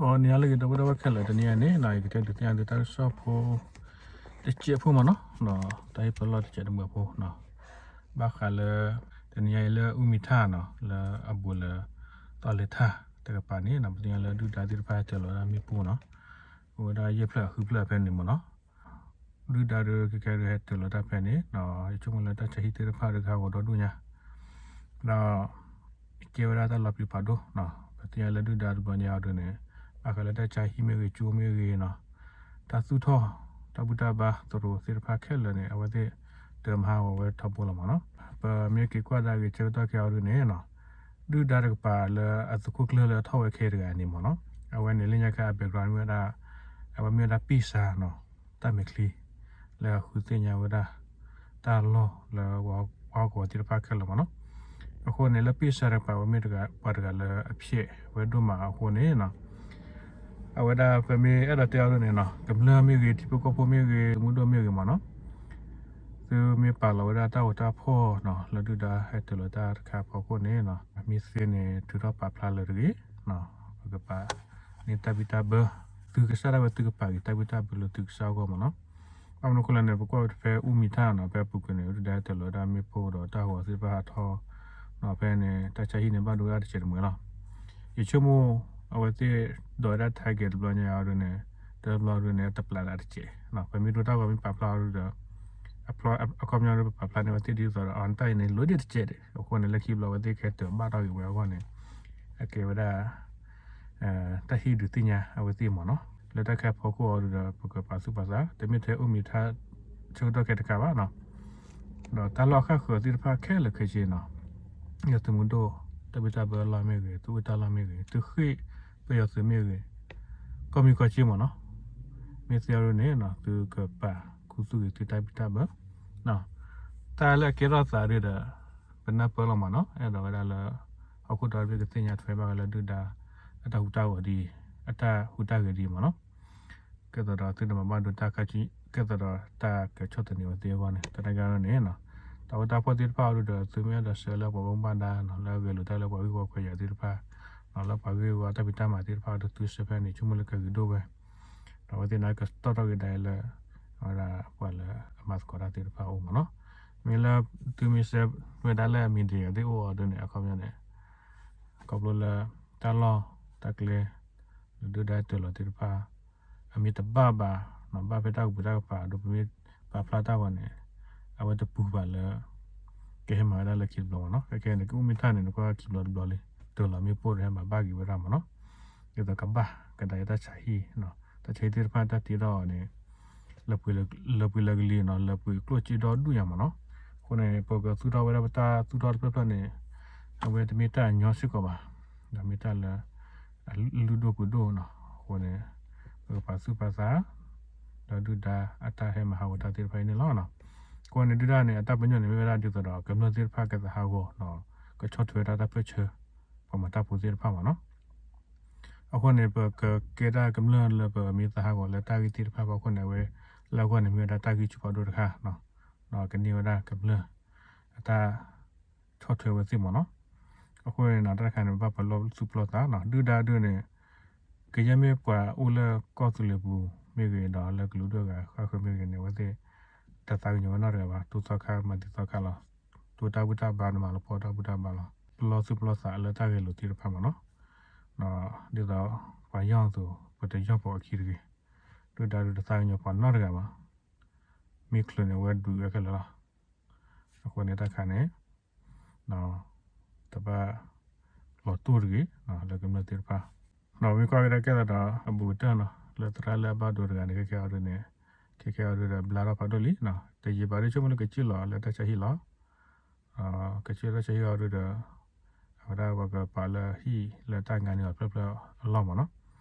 အိနံၤလၢအဂ့ၤ ဒီပုၢ်ဝဲၢ်ခဲလၢာ်, တနံၤအံၤန့ၣ် ယကတဲဒုးသ့ၣ်ညါသုတၢ်ကစီၣ်ဖိ တစဲးဖိမ့ၢ်နီၤ, တၢ်ဟ့ၣ်ပလီၢ်တစဲးတမှဲၤဖိနီၤ, ဘၣ်ဃးလၢ တနံၤအံၤလၢအူမံၤထၣ်နီၤ လၢအဘူးလၢ သီလဲၤထၣ်တကပၤန့ၣ်နီၤ ပသ့ၣ်ညါလၢဒုၣ်ဒါသ့ၣ်တဖၣ်ဟဲတၢၤလီၤဝဲဒၣ်မ့ၣ်ပိၢ်နီၤ, အိၣ်ဝဲဒၣ်ယဲၢ်ဖျၢၣ်ဃုဖျၢၣ်ဖဲန့ၣ်မ့ၢ်နီၤ ဒုၣ်ဒါဒီးခဲကဲဒီးဟဲတၢၤလီၤတၢ်ဖဲန့ၣ်, ယဆိကမိၣ်လၢတၢ်ဆါဟံၣ်သ့ၣ်တဖၣ်ဒီးကဟးဂီၤဒီဒူၣ်ညါ, ဒီး ကဲဝဲဒၣ်တၢ်လီၤပျံၤဖးဒိၣ်, ပသ့ၣ်ညါလၢဒုၣ်ဒါတဘျီညါအံၤဒုးန့ၣ် ဘၣ်ဃးလၢတၢ်ဆါဟံၣ်မ့ၢ်ဂ့ၤ ကၠိမ့ၢ်ဂ့ၤနီၤ, တၢ်သူၣ်ထီၣ် တၢ်ဘူၣ်တၢ်ဘါသရိာ်သ့ၣ်တဖၣ်ခဲလၢာ်န့ၣ် အဝဲသ့ၣ်တမၤဟးဂီၤဝဲထီဘိလီၤမ့ၢ်နီၤ, ပမ့ၢ်က့ၤကွၢ်ဒၣ်ဂ့ၤဆၢကတီၢ်ခဲအံၤဒုးန့ၣ်နီၤ ဒုၣ်ဒါတကပၤလၢအသုးခိၣ်ကျၢၢ်လၢအထီၣ်ဝဲခဲတဂၤန့ၣ်မ့ၢ်နီၤ, အဝဲန့ၣ်လၢညါခါအ background မ့ၢ်ဝဲဒၣ်, အဝဲမ့ၢ်ဝဲဒၣ်ပ့ၢ်စါနီၤ, တၢ်မဲာ်ချံ လၢအဃုသ့ၣ်ညါဝဲဒၣ် တၢ်လီၢ်လၢပှၤဟီၣ်ကဝီၤသ့ၣ်တဖၣ်ခဲလၢာ်မ့ၢ်နီၤ, အဃိန့ၣ်လၢပ့ၢ်စါတကပၤ အဝဲမ့ၢ်ပှၤတဂၤလၢအဖျဲးဝဲဒိၣ်မးအဃိန့ၣ်နီၤ အဝဲဒၣ်ပမ့ၢ်အဲၣ်ဒိးတဲအီၤဒ်န့ၣ်နီၤ ကမျၢၢ်မ့ၢ်ဂ့ၤ ထံဖိကီၢ်ဖိမ့ၢ်ဂ့ၤ မူဒိၣ်မ့ၢ်ဂ့ၤမ့ၢ်နီၤ, သုမ့ၢ်ပာ်လီၤဝဲဒၣ်တၢ်ဂီၤတၢ်ဖီၣ်နီၤ လၢဒုၣ်ဒါဟဲတၢၤလီၤတၢ်တခါအဖီခိၣ်န့ၣ်နီၤ မ့ၢ်သ့န့ၣ် ထုးထီၣ်ပာ်ဖျါလၢၤတဂ့ၤ, ပကပာ်န့ၢ်တၢ်ဘံၣ်တၢ်ဘၢ, သုကစၢ်ဒၣ်ဝဲသုကပာ်က့ၤတၢ်ဘံၣ်တၢ်ဘၢလၢသုကစၢ်အဂီၢ်မ့ၢ်နီၤ, ဘၣ်မနုၤအဃိလဲၣ်န့ၣ် ပကွၢ်ဝဲဖဲအူမံၤထၣ်နီၤ ဖဲအပူၤကွံာ်န့ၣ် ဒုၣ်ဒါဟဲတၢၤလီၤဝဲဒၣ်မ့ၣ်ပိၢ်ဒီးတၢ်ဂီၤသ့ၣ်တဖၣ်ဟးထီၣ်, ဖဲန့ၣ် တၢ်ဆါဟံၣ်န့ၣ် ဘၣ်ဒိဝဲဒၣ်တစဲးတမှဲၤလီၤ. ယဆိကမိၣ် အဝဲသ့ၣ်ဒိးဝဲဒၣ် target တဘျီညါအံၤဒ်န့ၣ်, တဘျီဒ်န့ၣ် တပျးဒၣ်တစဲး, ပမ့ၢ်ဒိတၢ်ဂီၤမ့ၢ်ပာ်ဖျါအီၤဒ်ဒီး အခီပညီဒီးပပာ်ဖျါန့ၢ်ဝဲသ့ၣ်ဒ်သိးဒီး အတၢ်အံၤန့ၣ် လိၣ်ဒံးတစဲးဒီး အဃိန့ၣ် လၢခံဘျီအဝဲသ့ၣ်ကဟဲတၢၤဘၣ်ထီၣ်က့ၤဝဲအဂီၢ်န့ၣ် အကဲဝဲဒၣ် တၢ်ဟ့ၣ်ဒုးသ့ၣ်ညါအဝဲသ့ၣ်မ့ၢ်နီၤ, လၢတၢ်ခဲအဖီခိၣ်အံၤဒီး ပကပာ်သူၣ်ပာ်သး တမ့ၢ်ထဲအူမံၤထၣ် ဆၢကတီၢ်ခဲတခါဘၣ်နီၤ, ဒီးတၢ်လီၢ်အဃၣ်ဃၢၤသ့ၣ်တဖၣ်ခဲလၢာ်ခဲဆ့နီၤ, ယသုးမုၢ်ဒိၣ် တၢ်ဘံၣ်တၢ်ဘၢအလီၢ်မ့ၢ်ဂ့ၤ, သုးအိၣ်တၢ်လီၢ်မ့ၢ်ဂ့ၤ, သုးဃ့ၢ်ပယီၤသုးမ့ၢ်ဂ့ၤ, ကီၢ်မံၣ်ကီၢ်စ့ၢ်မ့ၢ်နီၤ, မ့ၢ်သ့အီၤဒ်န့ၣ် သုကပာ်ခူသူၣ်ဂ့ၤသုတၢ်ဘံၣ်တၢ်ဘၢ တၢ်လၢအကဲထီၣ်သးဒ်ဒီး ပနၢ်ပၢၢ်လီၤမ့ၢ်နီၤ, အဲၣ်ဒိးဝဲဒၣ်လၢ ဟီၣ်ခိၣ်ဒီဘ့ၣ်ကသ့ၣ်ညါထွဲဘၣ်ဝဲလၢဒုၣ်ဒါ အတၢ်ဟူးတၢ်ဂဲၤဒ်အံၤ, အတၢ်ဟူးတၢ်ဂဲၤဒ်အံၤမ့ၢ်နီၤ, ကဲသိးဒီးသုတမၤဘၣ်ဒိတၢ်ခါဆူညါ ကဲသိးဒီးတၢ်ကဆီၣ်သနံးဝဲသ့ၣ်အဂီၢ်န့ၣ် တၢ်တဂၤန့ၣ်နီၤ, တၢ်အိၣ်တၢ်ဖှီၣ်သ့ၣ်တဖၣ်အံၤဒီး သုမ့ၢ်အဲၣ်ဒိးဆှၢလၢပှၤဘၣ်မူဘၣ်ဒါနီၤ လၢအဂဲၤလိာ်တၢ်လၢပှၤဂ့ၢ်ဝီခွဲးယာ်သ့ၣ်တဖၣ်, လၢပှၤဂ့ၢ်ဝီတၢ်ဖံးတၢ်မၤသ့ၣ်တဖၣ်ဒီးသုဆှၢဖဲန့ၣ် ဆိကမိၣ်လၢကဂ့ၤဒိၣ်ဝဲ ဒီးအဝဲသ့ၣ်န့ၣ်ကတီၢ်ထီၣ်က့ၤဒၣ်အံၤလၢ အဝဲဒၣ်ပှၤလၢအမၤသကိးတၢ်သ့ၣ်တဖၣ်အအိၣ်မ့ၢ်နီၤ, မ့ၢ်လၢသုမ့ၢ်ဆှၢဝဲဒၣ်လၢ media သ့ၣ်အိၣ်အီၤဒ်န့ၣ် အခီပညီန့ၣ် ခီဖျိလၢ တၢ်လီၢ်တၢ်ကျဲ လၢဒုၣ်ဒါတၢၤလီၤသ့ၣ်တဖၣ် အမ့ၢ်တဘၣ်ဘၣ် ဘၣ်ဖဲတၢ်ကပူၤတၢ်ကပၤဒီး ပမ့ၢ်ပာ်ဖျါတၢ်ဂီၤန့ၣ် အဝဲတပူၤဘၣ်လၢ ကဟဲမၤဝဲဒၣ်လၢခံတဘျီမ့ၢ်နီၤ, ခဲကဲန့ၣ် ကအူမ့ၢ်ထၣ်န့ၣ် နကွၢ်ခံဘျီတဘျီလံ တၢၤလီၤမ့ၣ်ပိၢ်ဒီးဟဲမၤဘၣ်က့ၤဝဲဒၣ်မ့ၢ်နီၤ, ဒ်သိးကဘၣ်ကဒါက့ၤတၢ်ဆါဟံၣ်, တၢ်ဆါဟံၣ်သ့ၣ်တဖၣ်တၢ်တ့ထီၣ်အီၤန့ၣ် လၢပှဲၤလၢကလံၤနီၤ လၢပှဲၤကျိၣ်စ့ဒီဒူၣ်ညါမ့ၢ်နီၤ, အဃိန့ၣ် ပကသူၣ်ထီၣ်ဝဲဒၣ်ပတၢ်သူၣ်ထီၣ်တဖျၢၣ်ဖျၢၣ်န့ၣ် အဝဲတမ့ၢ်တၢ်ညီစ့ၢ်ကီးဘၣ်, ဒီးမ့ၢ်တၢ်လၢ အလုၢ်ဒိၣ်ပှ့ၤဒိၣ်နီၤ, အဃိန့ၣ် ပကပာ်သူၣ်ပာ်သး ဒီးဒုၣ်ဒါအတၢ်ဟဲမၤဟးဂီၤတၢ်သ့ၣ်တဖၣ်အံၤန့ၣ်လီၤ. အဃိန့ၣ် ဒုၣ်ဒါန့ၣ် အတၢ်ပညိၣ်န့ၣ် မ့ၢ်ဝဲဒၣ်ဒ်သိးဒီး ကမျၢၢ်သ့ၣ်တဖၣ်ကသးဟးဂီၤဒီး ကဆီၣ်ထွဲဝဲဒၣ်တၢ်ပၢၢ်ဆၢ ပှၤမၤတၢ်ဖိသ့ၣ်တဖၣ်မ့ၢ်နီၤ, အဃိန့ၣ် ပကကဲဒၣ်ကမျၢၢ်လၢပမ့ၢ်သးဟးဂီၤလၢတၢ်ဂ့ၢ်သ့ၣ်တဖၣ်အဖီခိၣ်န့ၣ် အဝဲလၢအဂီၢ်န့ၣ် မ့ၢ်ဝဲဒၣ်တၢ်ဂံၢ်ဆူၣ်ဖးဒိၣ်တခါ, ဒီးကန့ၢ်ဝဲဒၣ်ကမျၢၢ် အတၢ် ဆီၣ်ထွဲဝဲသ့ၣ်မ့ၢ်နီၤ, အဃိန့ၣ် တၢ်တခါန့ၣ် ပဘၣ်ပလီၢ်သူၣ်ပလီၢ်သးနီၤ, ဒုၣ်ဒါဒုးန့ၣ် ကယဲၢ်မ့ၢ်ပှၤအိၣ်လၢကီၢ်သူလ့ၤပူၤမ့ၢ်ဂ့ၤ ဒီးလၢကလုာ်ဒူၣ်အဂၤဃၣ်ဃၢၤမ့ၢ်ဂ့ၤန့ၣ် အဝဲသ့ၣ် တသးကညီၤဝဲနီတဂၤဘၣ်, တိၢ်သီခါမၤသံသီခါလီၤ, တိၢ်တၢ်ဘူၣ်တၢ်ဘါန့ၣ် မၤလီၤပှီၢ်တၢ်ဘူၣ်တၢ်ဘါလီၤ, ပလီၢ်သူၣ်ပလီၢ်သးလၢတၢ်ဂဲၤလိာ်သ့ၣ်တဖၣ်မ့ၢ်နီၤ, ဒ်သိးပှၤယီၢ်အသိး ပတယီၢ်ပှၤအခံတဂ့ၤ, ဒုၣ်ဒါဒုးတသးကညီၤပှၤနီတဂၤဘၣ်, မ့ၢ်ချုးန့ၣ် အဝဲဒုးဝဲခဲလၢာ်လီၤ, အဃိန့ၣ်တၢ်တခါန့ၣ် တဘၣ်လီၤတိၢ်တဂ့ၤ လၢကမျၢၢ်သ့ၣ်တဖၣ်, ဒီးမ့ၢ်ကွၢ်ကဒါကဲသးဒီးအဘူးကတၢၢ်နီၤ လၢသရၣ်လၢအဘၣ်ဒိတဂၤန့ၣ် ခဲခဲအံၤဒုးန့ၣ် ခဲခဲအံၤဒုးဒီး ဘျါထီၣ်ဖးဒိၣ်လံ, တယံာ်ဘၣ်ဒုးဆိကမိၣ်လၢကစံၣ်လီၤလၢတၢ်ဆါဟံၣ်လီၤ, ကစံၣ်လီၤတၢ်ဆါဟံၣ်အံၤဒုးဒီး အဝဲဒၣ်ပှၤကပာ်လၢဟံၣ်လၢတၢ်ငါန့ၢ်အီၤဖျၢၣ်ဖျၢၣ်အလီၢ်မ့ၢ်နီၤ,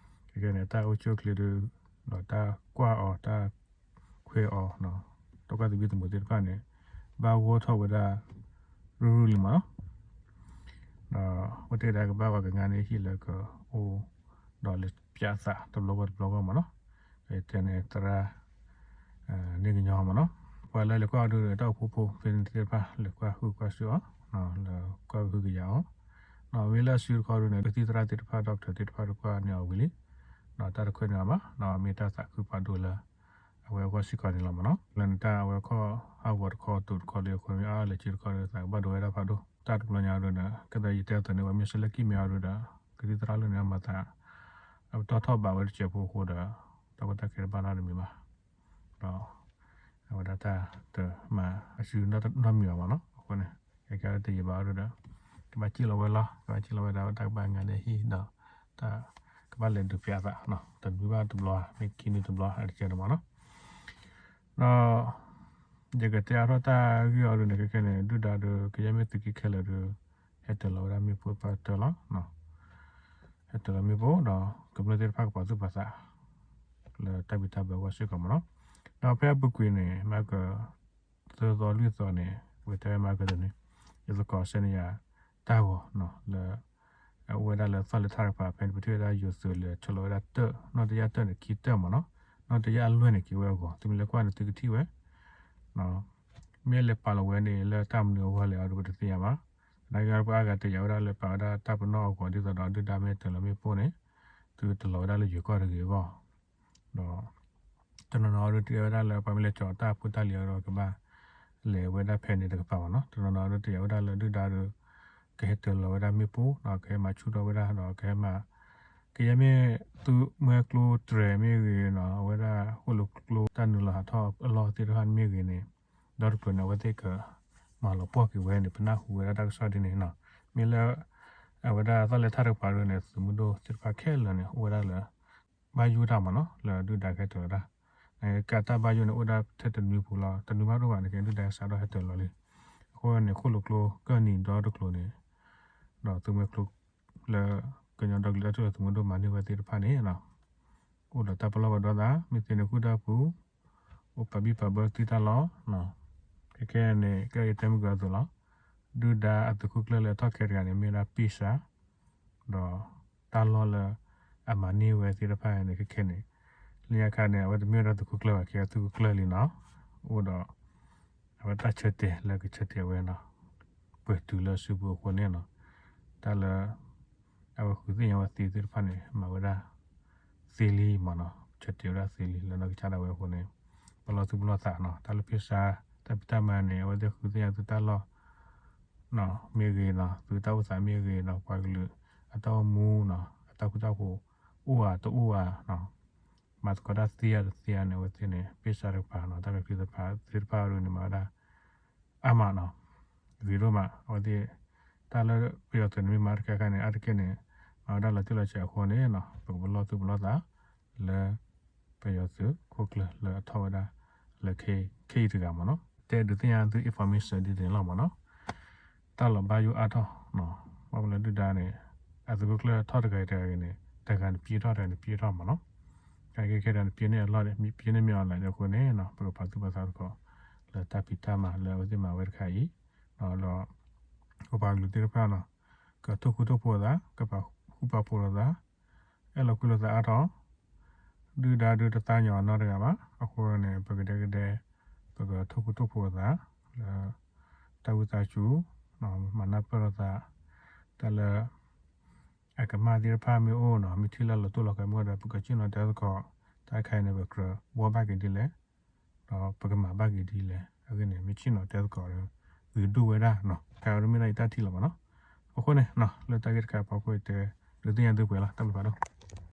ခဲခဲန့ၣ် တၢ်အိၣ်ဆူၣ်အိၣ်ချ့ဒုး ဒီးတၢ်ကွၢ်အီၤတၢ် ခွဲးအီၤ, တၢ်ကွၢ်သဘံၣ်သဘုၣ်သ့ၣ်တဖၣ်န့ၣ် ဘၣ်ဂီၢ်ထီၣ်ဝဲဒၣ် ရုၢ်ရုၢ်လံမ့ၢ်နီၤ, ဒီးအဝဲသ့ၣ်ဒၣ်ကဘၣ်ပှၤကငါန့ၢ်ဟံၣ်လၢကအိၣ် ဒီးလဲၤပၠးသးတဘျီဂီၢ်တဘျီဂီၢ်မ့ၢ်နီၤ, တဲန့ၣ်သရၣ် န့ၢ်ကညီမ့ၢ်နီၤ, ပှၤလၢလဲၤကွၢ်အီၤဒုးဒီး တၢ်အိၣ်ဖှိၣ်ဖိသ့ၣ်တဖၣ် လဲၤကွၢ်ဟုၣ်ကွၢ်စူၣ်အီၤ, လဲၤကွၢ်ကဟုကယာ်အီၤ, မ့ၢ်လၢအစုတခီဒုးန့ၣ် ပသံၣ်သရၣ်သ့ၣ်တဖၣ် doctor သ့ၣ်တဖၣ်ဒုးကွၢ်န့ၢ်အီၤဝံၤလံ, ဒီးတၢ်တခွဲးန့ၢ်အီၤဘၣ်, ဒီးမ့ၢ်တၢ်သးခုဖးဒိၣ်လၢ အဝဲအဂီၢ်စ့ၢ်ကီးန့ၣ်လီၤမ့ၢ်နီၤ. လၢနတၢ်အဝဲခီၣ်ဟးဂီၤတခီတိၤတခီလၢအဃိန့ၣ် အါလဲၤက့ၤတခီဒီး သးကဘၣ်ဒိဝဲဒၣ်ဖးဒိၣ်. တၢ်တဘျီညါအံၤဒီး ကဲသးယတဲအသိးန့ၣ် ပှၤမ့ၢ်ဆဲးလဲၤကံၣ်မဲအီၤဒီး ကသံၣ်သရၣ်လၢန့ၣ် အမၤသး အပတီၢ်ထီၣ်ဘးဝဲတစဲးဖိအဃိဒီး တၢ်ကီတၢ်ခဲတဘၣ်နီတမံၤဘၣ်. ဒီး အဝဲဒၣ်တၢ်တမၤအစုနီတမံၤဘၣ်မ့ၢ်နီၤ. အဃိန့ၣ် ကဲကဲတယံာ်ဘၣ်အီၤဒီး ကဘၣ်စံၣ်လီၤဝဲလီၤ, ကဘၣ်စံၣ်လီၤဝဲဒၣ် တၢ်ကဘၣ်ငါဒဲးဟံၣ်ဒီး တၢ် ကဘၣ်လဲၤဒုးဖျါအသး တနွံဘၣ်တဘျီ မ့ၢ်ခံနွံတဘျီ အတကဲန့ၣ်မ့ၢ်နီၤ. ဒီး ယကတဲအါထီၣ်တၢ်ဂ့ၢ်အီၤဒုးန့ၣ် ခဲခဲန့ၣ် ဒုၣ်ဒါဒီး ကယဲၢ်မ့ၢ်သုးက့ခဲလၢာ်ဒီး ဟဲတၢၤလီၤဝဲဒၣ်မ့ၣ်ပိၢ်ပၢ်တၢၢ်လီၤ. ဟဲတၢၤလီၤမ့ၣ်ပိၢ်ဒီး ကမျၢၢ်သ့ၣ်တဖၣ်ကပာ်သူၣ်ပာ်သး လၢတၢ်ဘံၣ်တၢ်ဘၢအဂီၢ်စ့ၢ်ကီးမ့ၢ်နီၤ. ဒီးဖဲအပူၤကွံာ်န့ၣ် မၤက သၢသီလွံၢ်သီန့ၣ် ဝဲတဲဝဲမၤကတနံၤ ယသကိးစဲန့ၣ်ယၤ တၢ်ဂီၤနီၤ လၢ အအိၣ်ဝဲဒၣ်လၢသီၣ်လဲၤထၣ်တကပၤ ဖဲန့ၣ် ပထံၣ်ဝဲဒၣ်ယိၤသုးလဲၤ ဆှၢလီၤဝဲဒၣ်တၢၣ် နီၢ်တယၢ်တၢၣ်န့ၣ် ခံတၢၣ်မ့ၢ်နီၤ. နီၢ်တယၢ်အလွဲၢ်န့ၣ် က့ၤဝဲအဂီၤ သုမ့ၢ်လဲၤကွၢ်န့ၣ် သုကထံၣ်ဝဲ မ့ၢ်လဲၤပာ်လီၤဝဲန့ၣ် လၢတၢ်မနုၤအဂီၢ်လဲၣ်အီၤဒီး ပတသ့ၣ်ညါဘၣ်. သနာ်က့ ပှၤအါဂၤတယာ်ဝဲဒၣ်လၢပာ်ဝဲဒၣ်တၢ်ပနီၣ်အဂီၤ ဒ်သိးဒီးဒုၣ်ဒါမ့ၢ်တၢၤလီၤမ့ၣ်ပိၢ်န့ၣ် သုတလီၤဝဲဒၣ်လၢယိၤကီၢ်တဂ့ၤအဂီၢ် ဒီး တနီၤနီၤအီၤဒုးတဲဝဲဒၣ်လၢ ပှၤမ့ၢ်လဲၤကၠီၤတၢ်ဖိတၢ်လံၤအီၤဒီး ကဘၣ်လဲၤဝဲဒၣ်ဖဲန့ၣ်တကပၤမ့ၢ်နီၤ. တနီၤနီၤအီၤဒုးတဲဝဲဒၣ်လၢဒုၣ်ဒါဒီး ကဟဲတၢၤလီၤဝဲဒၣ်မ့ၣ်ပိၢ် ဒီးကဟဲမၤဆူၣ်ထီၣ်ဝဲဒၣ် ဒီးကဟဲမၤ ကယဲၢ်မ့ၢ်သုးမွဲကျိတြဲၤမ့ၢ်ဂ့ၤနီၤ အဝဲဒၣ်ဃိၣ်လိာ်ကျိတၢ်နုာ်လီၤဟးထီၣ်အလီၢ်သ့ၣ်တဖၣ်မ့ၢ်ဂ့ၤန့ၣ် ဒီတဖျၢၣ်န့ၣ် အဝဲသ့ၣ်က မၤလီၤပှီၢ်က့ၤဝဲန့ၣ် ပနၢ်ဟူဝဲဒၣ်တၢ်ကစီၣ်ဒ်န့ၣ်နီၤ. မ့ၢ်လၢ အဝဲဒၣ်သီၣ်လဲၤထၣ်တကပၤဒ်န့ၣ် သုးမုၢ်ဒိၣ်သ့ၣ်တဖၣ်ခဲလၢာ်န့ၣ် အိၣ်ဝဲဒၣ်လၢ ဘၣ်ယိၣ်တၢ်မ့ၢ်နီၤ လၢဒုၣ်ဒါကဟဲတၢၤလီၤတၢ် ကးတၢ်ဘၣ်ယိၣ်န့ၣ် အိၣ်ဒၣ်ထဲတနွံပူၤလီၤ. တနွံဘၣ်ဒိၣ်ဘၣ်န့ၣ် ကဲဒုၣ်ဒါကစးထီၣ်ဟဲတၢၤလီၤလံ. အဃိန့ၣ် ဃိၣ်လိာ်ကျိကၢၢ်နံၤဒီတကျိၤန့ၣ် ဒီးသုးမွဲကျိ လၢ ကညီဒီကလုာ်တၢ်ထူၣ်ဖျဲးသုးမုၢ်ဒိၣ်မၤန့ၢ်ဝဲသ့ၣ်တဖၣ်န့ၣ် အိၣ်ဒီးတၢ်ပလီၢ်ပဒီသး မ့ၢ်သ့န့ၣ် ဃုာ်တၢ်ပူၤ အိၣ်ပာ်ဘံၣ်ပာ်ဘၢသံတၢ်လီၢ် ခဲခဲန့ၣ် ကဲယတဲမုၢ်ကၤအသိးလီၤ. ဒုၣ်ဒါအသုးခိၣ်ကျၢၢ်လၢအထီၣ်ခဲတဂၤန့ၣ် မ့ၢ်ဝဲဒၣ်ပ့ၢ်စၢ် ဒီးတၢ်လီၢ်လၢ အမၤန့ၢ်ဝဲသ့ၣ်တဖၣ်န့ၣ် ခဲခဲန့ၣ် လၢညါခါန့ၣ် အဝဲတမ့ၢ်ဝဲဒၣ်သုးခိၣ်ကျၢၢ်ဘၣ် ကဲသုးခိၣ်ကျၢၢ်လံနီၤ အိၣ်ဒီး အဝဲတၢ်ဆၢတဲာ်လၢကဆၢတဲာ်ဝဲနီၤ ပှဲၤတုၤလၢအစုပူၤအဃိန့ၣ်နီၤ တၢ်လၢ အဝဲဃုသ့ၣ်ညါဝဲသ့သ့ၣ်တဖၣ်န့ၣ် မၤဝဲဒၣ် သ့လံမ့ၢ်နီၤ ဆၢတဲာ်ဝဲဒၣ်သ့လံ လၢနီၢ်ကစၢ်ဒၣ်ဝဲအဃိန့ၣ် ပလီၢ်သူၣ်ပလီၢ်သးနီၤ တၢ်လၢပ့ၢ်စၢ် တၢ်ဖံးတၢ်မၤန့ၣ် အဝဲသ့ၣ်ဃုသ့ၣ်ညါသုတၢ်လီၢ် မ့ၢ်ဂ့ၤနီၤ သုတၢ်အိၣ်သးမ့ၢ်ဂ့ၤနီၤ ပှၤကလုာ်အတၢ်အိၣ်မူနီၤ အတၢ်ဃူတၢ်ဖိး အိၣ်ဧါတအိၣ်ဧါနီၤ မၤသကိးတၢ်သ့ဧါတသ့ဧါန့ၣ် အဝဲသ့ၣ်န့ၣ် ပ့ၢ်စၢ်တကပၤနီၤ တၢ်ကဖံးသ့ၣ်တဖၣ်ဒုးန့ၣ် မၤဝဲဒၣ် အါမးနီၤ ဂ့ၤဒိၣ်မး အဝဲသ့ၣ် တၢ်လၢပယီၤသုးန့ၣ်မ့ၢ်မၤတခါခါန့ၣ် အါတက့ၢ်န့ၣ် မၤဝဲဒၣ်လီၤတံၢ်လီၤဆဲးအဃိန့ၣ်နီၤ ပကပလီၢ်သူၣ်ပလီၢ်သး လၢ ပယီၤသုးခိၣ်ကျၢၢ်လၢအထီၣ်ဝဲဒၣ် လၢခဲအံၤတဂၤမ့ၢ်နီၤ တဲဒုးသ့ၣ်ညါသု information ဒ်န့ၣ်လီၤမ့ၢ်နီၤ တၢ်လီၤဘၣ်ယိၣ်အါထီၣ် ဘၣ်မနုၤလၢဒုၣ်ဒါန့ၣ် အသုးခိၣ်ကျၢၢ်ထီၣ်တဂၤအံၤတဂၤအံၤန့ၣ် တဂၤန့ၣ်ပံထီၣ် တဂၤန့ၣ်ပံထီၣ်မ့ၢ်နီၤ ခဲခဲတဂၤန့ၣ် ပံန့ၢ်အလီၢ်န့ၣ် ပံန့ၢ်မ့ၢ်အီၤလဲၣ်န့ၣ်အဃိန့ၣ်နီၤ ပကပာ်သူၣ်ပာ်သးသကိး လၢတၢ်ဖံးတၢ်မၤလၢအဝဲသ့ၣ်မၤဝဲတခါအံၤ ဒီး ပပှၤကလုာ်သ့ၣ်တဖၣ်နီၤ ကထိၣ်ဃူထိၣ်ဖိးသး ကပာ်ဃူပာ်ဖိးလိာ်သး အဲၣ်လိာ်ကွံလိာ်သးအါထီၣ် ဒုၣ်ဒါဒုးတသးညီအနီတဂၤဘၣ် အဃိန့ၣ် ပကဒဲကဒဲ ပကထိၣ်ဃူထိၣ်ဖိးလိာ်သး လၢ တၢ်ဝံသးစူၤ မၤနၢ်ပၢၢ်လိာ်သး တၢ်လၢ အကမၣ်သ့ၣ်တဖၣ်မ့ၢ်အိၣ်နီၤ မ့ၢ်ထံၣ်လၢလီၤတိၢ်လီၤကျဲမ့ၢ်အိၣ်ဒီး ပကစံၣ်ညီတဲသကိး တၢ်တခါအံၤန့ၣ် ပကြၢးဘှီဘၣ်က့ၤဒ်လဲၣ် ဒီးပကမၤဘၣ်က့ၤဒ်လဲၣ် အဂ့ၢ်န့ၣ် မ့ၢ်စံၣ်ညီတဲသကိးဒီး ဂ့ၤဒိၣ်ဝဲဒၣ်နီၤ တခါအံၤဒ်မ့ၢ်ဒၣ်ယတၢ်ထံၣ်လီၤမ့ၢ်နီၤ အဃိန့ၣ် လၢတၢ်ဂ့ၢ်တခါအဖီခိၣ်အံၤတဲ ဒုးသ့ၣ်ညါသုပှဲၤလီၤ တၢ်ဘျုးဖးဒိၣ်